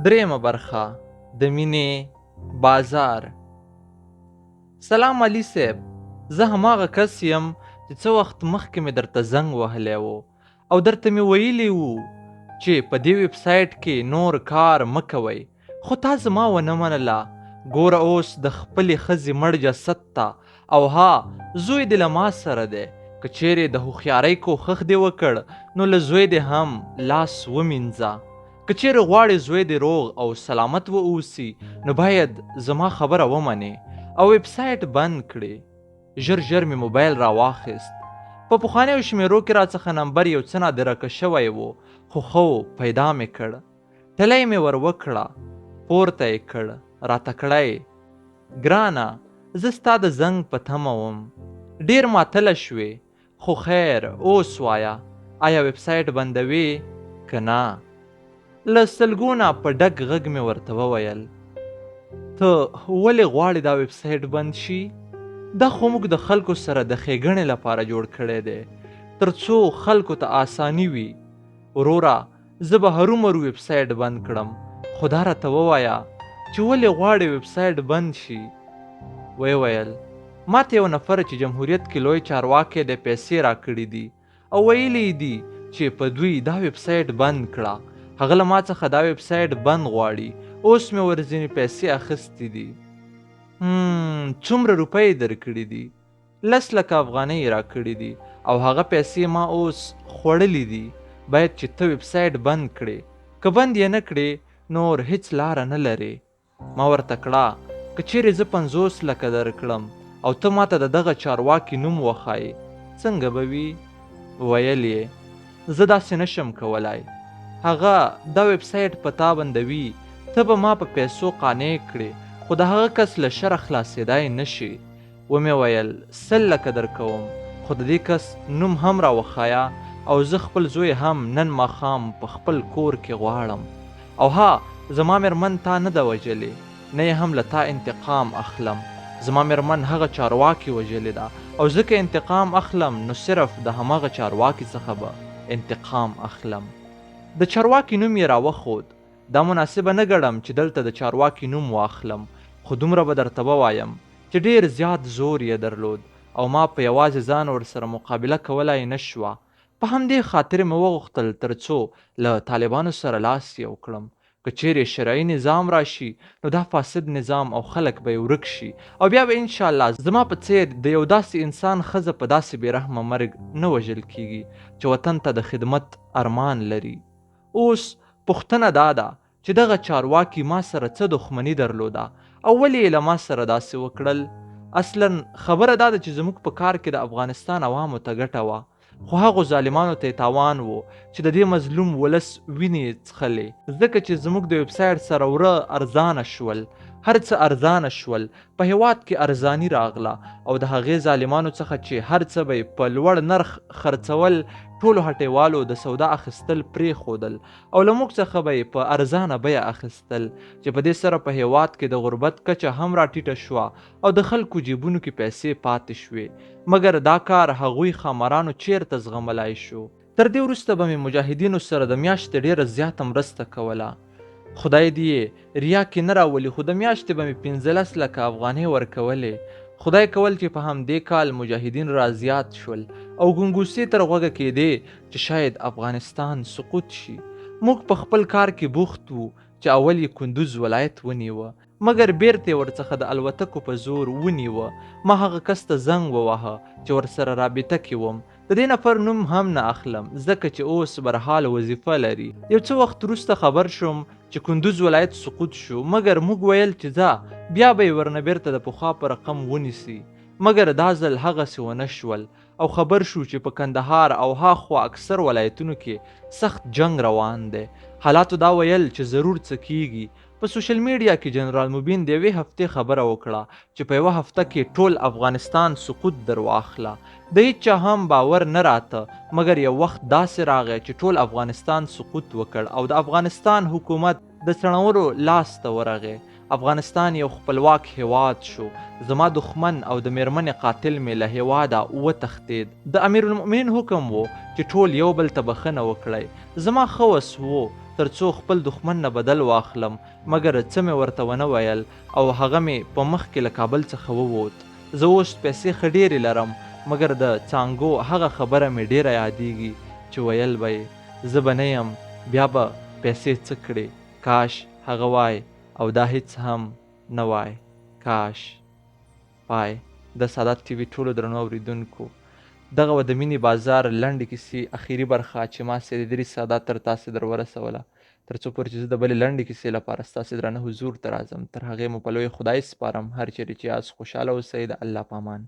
درېیمه برخه، د مینې بازار. سلام علي صیب، زه هماغه کس یم چې څه وخت مخکې مې درته زنګ وهلی و او درته مې ویلي وو چې په دې ویب سایټ کې نور کار مه کوئ، خو تا زما ونه منله. ګوره اوس د خپلې ښځې مړ جسد ته او ها زوی دې له ما سره دی، که چېرې د هوښیارۍ کوښښ دې وکړ نو له زوی دې هم لاس ومینځه. که چېرې غواړې زوی دې روغ او سلامت و اوسي نو باید زما خبره ومنې او ویب سایټ بند کړې. ژر ژر مې موبایل را واخیست. په پخوانیو شمېرو کې راڅخه نمبر یو څه نادرکه شوی و، خو ښه و پیدا مې کړ. ټلی مې ور وکړه، پورته یې کړ، راته کړه یې. ګرانه! زه ستا د زنګ په تمه وم. ډېر ماتله شوې، خو خیر اوس وایه، ایا ویب سایټ بندوې که نه؟ له سلګو نه په ډک غږ مې ورته وویل، ته ولې غواړې دا ویب سایټ بند شي؟ دا خو موږ د خلکو سره د ښېګڼې لپاره جوړ کړی دی، تر څو خلکو ته آساني وي. وروره زه به هرومرو ویب سایټ بند کړم، خو دا راته ووایه چې ولې غواړې ویب سایټ بند شي؟ ویې ویل، ماته یو نفر چې جمهوریت کې لوی چارواکی دی پیسې راکړي دي او ویلي یې دي چې په دوی دا ویب سایټ بند کړه. هغه له ما څخه دا ویب سایټ بند غواړي، اوس مې ورځینې پیسې اخیستې دي. هم، څومره روپۍ یې درکړي دي؟ لس لکه افغانۍ یې راکړي دي او هغه پیسې ما اوس خوړلي دي، باید چې ته ویب سایټ بند کړې، که بند یې نه کړې نور هیڅ لاره نه لرې. ما ورته کړه، که چېرې زه 50 لکه درکړم او ته ماته د دغه چارواکي نوم وښایې څنګه به وي؟ ویل یې، زه داسې نه شم کولای، هغه دا ویب سایټ په تا بندوي، ته به ما په پیسو قانع کړې، خو د هغه کس له شره خلاصېدای نه شې. ومې ویل، 100 لکه درکوم، خو د دې کس نوم هم راوښایه او زه خپل زوی هم نن ماښام په خپل کور کې غواړم. او ها، زما مېرمن تا نه ده وژلې، نه یې هم له تا انتقام اخلم. زما مېرمن هغه چارواکي وژلې ده او زه که انتقام اخلم نو صرف د هماغه چارواکي څخه به انتقام اخلم. د چارواکي نوم یې راوښود. دا مناسبه نه ګڼم چې دلته د چارواکي نوم واخلم، خو دومره به درته ووایم چې ډېر زیات زور یې درلود او ما په یوازې ځان ورسره مقابله کولای نه شوه. په همدې خاطر مې وغوښتل تر څو له طالبانو سره لاس یو کړم. که چېرې شرعي نظام راشي نو دا فاسد نظام او خلک به یې ورک شي او بیا به انشاالله زما په څېر د یو داسې انسان ښځه په داسې بې رحمه مرګ نه وژل کېږي چې وطن ته د خدمت ارمان لري. اوس پوښتنه دا ده چې دغه چارواکي ما سره څه دښمني درلوده او ولې یې له ما سره داسې وکړل؟ اصلاً خبره دا ده چې زموږ په کار کې د افغانستان عوامو ته ګټه وه، خو هغو ظالمانو ته یې تاوان و چې د دې مظلوم ولس وینې یې څښلې، ځکه چې زموږ د ویب سایټ سره وره ارزانه شول، هر څه ارزانه شول، په هېواد کې ارزاني راغله او د هغې ظالمانو څخه چې هر څه به یې په لوړ نرخ خرڅول، ټولو هټیوالو د سودا اخیستل پرېښودل او له موږ څخه به یې په ارزانه بیه اخیستل چې په دې سره په هېواد کې د غربت کچه هم راټیټه شوه او د خلکو جېبونو کې پیسې پاتې شوې، مګر دا کار هغوی ښامارانو چېرته زغملای شو؟ تر دې وروسته به مې مجاهدینو سره د میاشتې ډېره زیاته مرسته کوله. خدای دې یې ریا کې نه راولي خو د میاشتې به مې 15 لکه افغانۍ ورکولې. خدای کول چې په همدې کال مجاهدین را زیات شول او ګنګوسې تر غوږه کېدې چې شاید افغانستان سقوط شي. موږ په خپل کار کې بوخت وو چې اول یې کندوز ولایت ونیوه، مګر بېرته یې ورڅخه د الوتکو په زور ونیوه. ما هغه کس ته زنګ وواهه چې ورسره رابطه کې وم. د دې نفر نوم هم نه اخلم ځکه چې اوس برحال وظیفه لري. یو څه وخت وروسته خبر شوم چې کندوز ولایت سقوط شو، مګر موږ ویل چې ځه بیا به یې ورنه بېرته د پخوا په رقم ونیسي، مګر دا ځل هغسې ونه شول او خبر شو چې په کندهار او ها خوا اکثر ولایتونو کې سخت جنګ روان دی. حالاتو دا ویل چې ضرور څه کیږي. په سوشل میډیا کې جنرال مبین د یوې هفتې خبره وکړه چې په یوه هفته کې ټول افغانستان سقوط در واخله. د هیچا هم باور نه راته، مګر یو وخت داسې راغی چې ټول افغانستان سقوط وکړ او د افغانستان حکومت د څڼورو لاس ته ورغی. افغانستان یو خپلواک هیواد شو. زما دښمن او د میرمنې قاتل مې له هیواده وتښتید. د امیرالمؤمنین حکم وو چې ټول یو بل ته بښنه وکړئ. زما ښه وس وو تر څو خپل دښمن نه بدل واخلم، مګر څه مې ورته ونه ویل او هغه مې په مخ کې له کابل څخه ووت. زه اوس پیسې ښه ډېرې لرم، مګر د څانګو هغه خبره مې ډېره یادېږي چې ویل به یې، زه به نه یم، بیا به پیسې څه کړې؟ کاش هغه وای او دا هېڅ هم نه وای. کاش. پای. د سادات ټي وي ټولو درنو اورېدونکو! دغه وه د مینې بازار لنډې کیسې اخیري برخه چې ما سید ادریس سادات تر تاسې در ورسوله. تر څو پورې چې زه د بلې لنډې کیسې لپاره ستاسې درانه حضور ته راځم، تر هغې مو په لوی خدای سپارم. هر چېرې چې یاست خوشحاله اوسئ. د الله په امان.